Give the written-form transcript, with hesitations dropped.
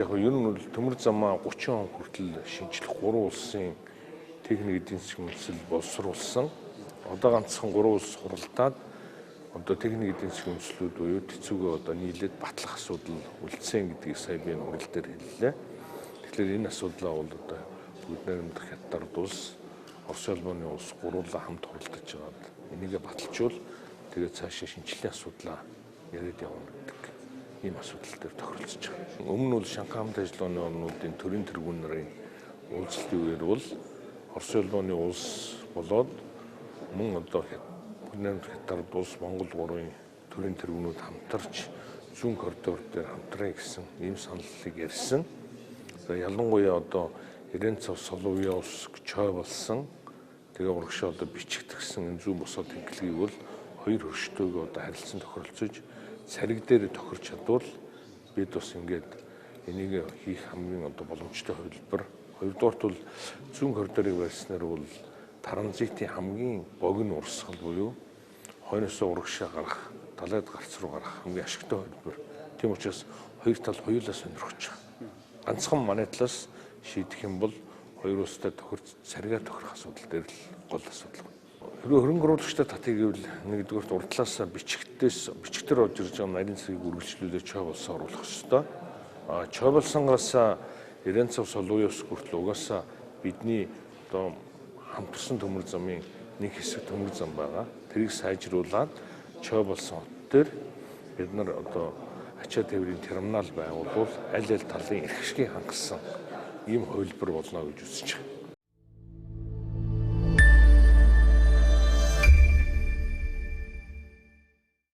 Яг нь ер нь бол төмөр замаа 30 он хүртэл шинжлэх 3 улсын техник эдийн засгийн үндэслэл боловсруулсан. Одоо ганцхан 3 улс хуралдаад одоо техник эдийн засгийн үндэслүүд буюу ТЭЦҮгээ одоо нийлээд батлах асуудал үлдсэн гэдгийг сая би энэ хурал дээр хэллээ. Тэгэхээр энэ асуудлаа бол одоо бүгд найрамдах Хятад улс, Орос улбаны улс гуруулаа хамт хуралдаж байгаад энийгээ баталчвал тэгээд цаашаа шинжиллийн асуудлаа яриад явна гэдэг ийм асуудал дээр тохиролцож байгаа. Өмнө нь бол Шанхай хамт ажиллагааны орнуудын төрийн тэргүүн нарын уулзалтын үеэр бол Орос улбаны улс болоод мөн одоо Хятад улс, Монгол гурвын төрийн тэргүүнүүд хамтарч зүүн коридор дээр хамтраа гэсэн ийм саналыг ярьсан. За ялангуяа одоо Ирэнцов, Соловьевск, Чой болсон. Тэгээ урагшаа одоо бичигдсэн энэ зүүн босоо тэнхлэгийг бол хоёр хөрштөөг одоо харилцан тохиролцож цариг дээр тохирч чадвал бид бас ингээд энийг хийх хамгийн одоо боломжтой хувилбар. Хоёрдугаарт бол зүүн коридорыг барьснаар бол транзитын хамгийн богино урсгал буюу хойноосоо урагшаа гарах, далайд гарц руу гарах хамгийн ашигтай хувилбар. Тийм учраас хоёр тал хоёулаа сонирхож байгаа. Ганцхан манай талаас шийдэх юм бол хоёр улстай тохирч царигаар тохирох асуудал дээр л гол асуудал. Хэрвээ хөрөнгө оруулагчтай татъя гэвэл нэгдүгээрт урд талаасаа бичгтээс бичгтэр орж ирж байгаа нарийн цэгийг үргэлжлүүлээ чой болсон оруулах ёстой. А чой болсонгоос Ирэнцов, Соловьевск хүртэл угаасаа бидний одоо хамтарсан төмөр замын нэг хэсэг төмөр зам байгаа. Тэрийг сайжруулад чой болсон хот дээр бид нар одоо ачаа тээврийн терминал байгуулвал аль аль талын эрх ашгийг хангасан ийм хувилбар болно гэж үзэж байгаа.